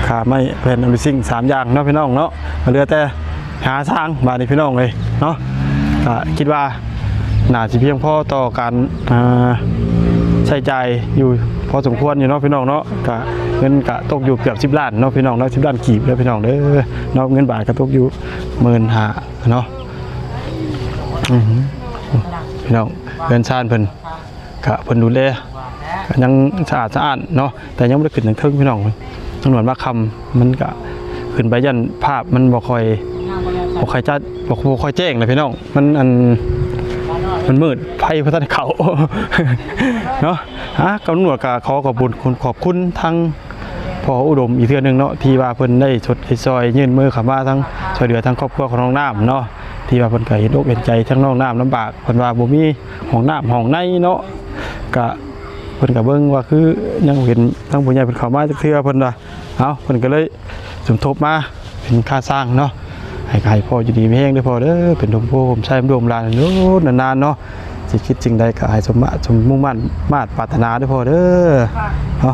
ຄ່າໄມ້ແຜ່ນ Amazing ສາມຢ່າງເນາະພີ່ນ້ອງເນາະ ກໍເຫຼືອແຕ່ຫາຊ່າງບາດນີ້ພີ່ນ້ອງເອີຍເນາະ. ກໍຄິດວ່າໜ້າຊິພຽງພໍຕໍ່ການ ອ່າ ໃຊ້ຈ່າຍຢູ່ພໍສົມຄວນຢູ່ເນາະພີ່ນ້ອງເນາະ. ກໍເງິນກໍຕົກຢູ່ເກືອບສິບລ້ານເນາະພີ່ນ້ອງເນາະ ສິບລ້ານກີບເດີພີ່ນ້ອງເດີເນາະ. ເງິນບາດກໍຕົກຢູ່ໝື່ນຫ້າເນາະ. ອືມ ພີ່ນ້ອງ ເຮືອນຊານເພິ່ນ ກະເພິ່ນດູແລ ກະຍັງສະອາດສະອ້ານເນາະ ແຕ່ຍັງບໍ່ໄດ້ຂຶ້ນທາງເທິງພີ່ນ້ອງ. ທາງດ່ວນມາຄຳ ມັນກະຂຶ້ນໄປຢ້ານພາບມັນບໍ່ຄ່ອຍ ບໍ່ຄ່ອຍຈະ ບໍ່ ບໍ່ຄ່ອຍແຈ້ງນະພີ່ນ້ອງ. ມັນ ອັນ ມັນມືດ ໄຟບໍ່ທັນເຂົ້າເນາະ. ອ່າ ກຳນວດກະຂໍຂອບຄຸນ ຂອບຄຸນທາງ ພໍ່ອຸດົມອີກເທື່ອໜຶ່ງເນາະ ທີ່ວ່າເພິ່ນໄດ້ຊົດໄດ້ຊ່ອຍ ຍື່ນມືເຂົ້າມາທັງຊ່ວຍເຫຼືອທາງຄອບຄົວຂອງນ້ອງນ້ຳເນາະ ທີ່ວ່າເພິ່ນກໍເຫັນອົກເຫັນໃຈທັງນ້ອງນ້ຳລຳບາກ. ເພິ່ນວ່າບໍ່ມີຫ້ອງນ້ຳຫ້ອງໃນເນາະ ກະເພິ່ນກໍເບິ່ງວ່າຄືຍັງເຫັນທາງຜູ້ໃຫຍ່ເພິ່ນເຂົ້າມາຈັກເທື່ອ ເພິ່ນວ່າ. ເອົາ ເພິ່ນກໍເລີຍສົມທົບມາເປັນຄ່າສ້າງເນາະ. ໃຫ້ ໃຫ້ພໍ່ຢູ່ດີມີແຮງເດີພໍ່ເດີ ເປັນຮົ່ມໂພຮົ່ມໄຊໃຫ້ລູກຫຼານນານໆເນາະ. ຊິຄິດສິ່ງໃດກໍໃຫ້ສົມມາ ສົມມຸ່ງໝັ້ນມາດປາດຖະໜາເດີພໍ່ເດີເນາະ.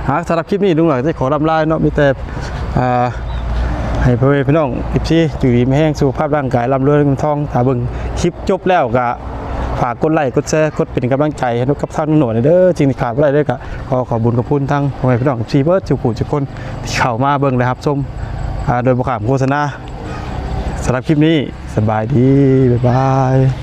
ອ່າ ສຳລັບຄລິບນີ້ລຸງຫຼ້າຈະຂໍລ່ຳລາເນາະ ມີແຕ່ ອ່າ ໃຫ້ພໍ່ແມ່ພີ່ນ້ອງ ເອັຟຊີ ຢູ່ດີມີແຮງ ສຸຂະພາບຮ່າງກາຍ ລ່ຳລວຍເງິນທອງ. ຖ້າເບິ່ງຄລິບຈົບແລ້ວກໍຝາກກົດໄລ ກົດແຊ ກົດເປັນກຳລັງໃຈໃຫ້ກັບທາງໜວດເດີ. ສິ່ງທີ່ຂາດບໍ່ໄດ້ເລີຍກໍຂໍຂອບບຸນຂອບຄຸນທາງພໍ່ແມ່ພີ່ນ້ອງ ເອັຟຊີ ເບິດທຸກຜູ້ທຸກຄົນທີ່ເຂົ້າມາເບິ່ງ ແລະ ຮັບຊົມ ອ່າ ໂດຍບໍ່ຂ້າມໂຄສະນາ. ສຳລັບຄລິບນີ້ ສະບາຍດີ ບາຍບາຍ.